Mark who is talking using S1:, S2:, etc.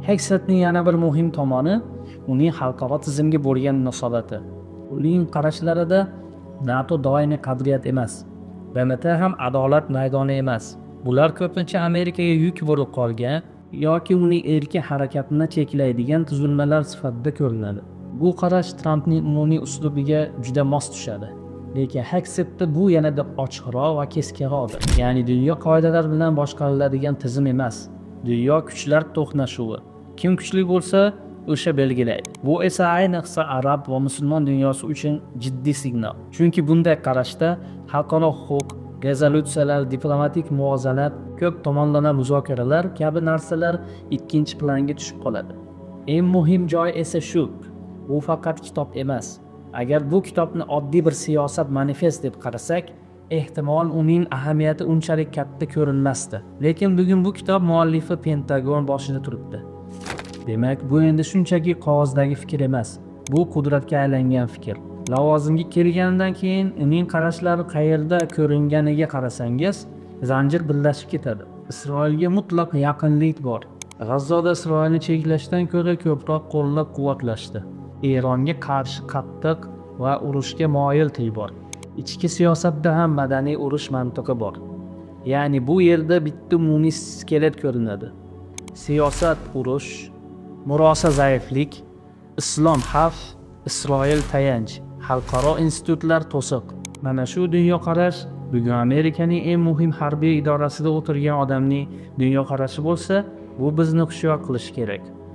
S1: Hegsetning yana bir muhim tomoni uning xalqaro tizimga bo'lgan munosabati. Uning qarashlarida NATO doimiy qadriyat emas, BMT ham adolat maydoni emas. Bular ko'pincha Amerikaga yuk bo'lib qolgan yoki uning erkin harakatini cheklaydigan tuzilmalar sifatida ko'rinadi. Bu qarash Trampning umumiy uslubiga juda mos tushadi. Lekin Hegsetda bu yanada ochiqroq va keskinroqdir. Ya'ni dunyo qoidalar bilan boshqariladigan tizim emas, dunyo kuchlar to'qnashuvi. Kim kuchli bo'lsa, o'sha belgilaydi. Bu esa ayniqsa arab va musulmon dunyosi uchun jiddiy signal. Chunki bunday qarashda xalqaro huquq, rezolyutsiyalar, diplomatik muvozanat, ko'p tomonlama muzokaralar kabi narsalar ikkinchi planga tushib qoladi. Eng muhim joy esa shu: bu faqat kitob emas. Agar bu kitobni oddiy bir siyosat manifest deb qarasak, ehtimol, uning ahamiyati unchalik katta ko'rinmasdi. Lekin bugun bu kitob muallifi Pentagon boshida turibdi. Demak, bu endi shunchaki qog'ozdagi fikr emas, bu qudratga aylangan fikr. Lavozimga kelganidan keyin uning qarashlari qayerda ko'ringaniga qarasangiz, zanjir birlashib ketadi. Isroilga mutlaq yaqinlik bor. G'azzoda Isroilni cheklashdan ko'ra ko'proq qo'llab quvvatlashdi. Eronga qarshi qattiq va urushga moyil til bor. Ichki siyosatda ham madaniy urush mantiqi bor. Ya'ni bu yerda bitta umumiy skelet ko'rinadi: siyosat urush, murosa zaiflik, islom xavf, Isroil tayanch, xalqaro institutlar to'siq. Mana shu dunyoqarash bugun Amerikaning eng muhim harbiy idorasida o'tirgan odamning dunyoqarashi bo'lsa, bu bizni hushyor qilishi kerak.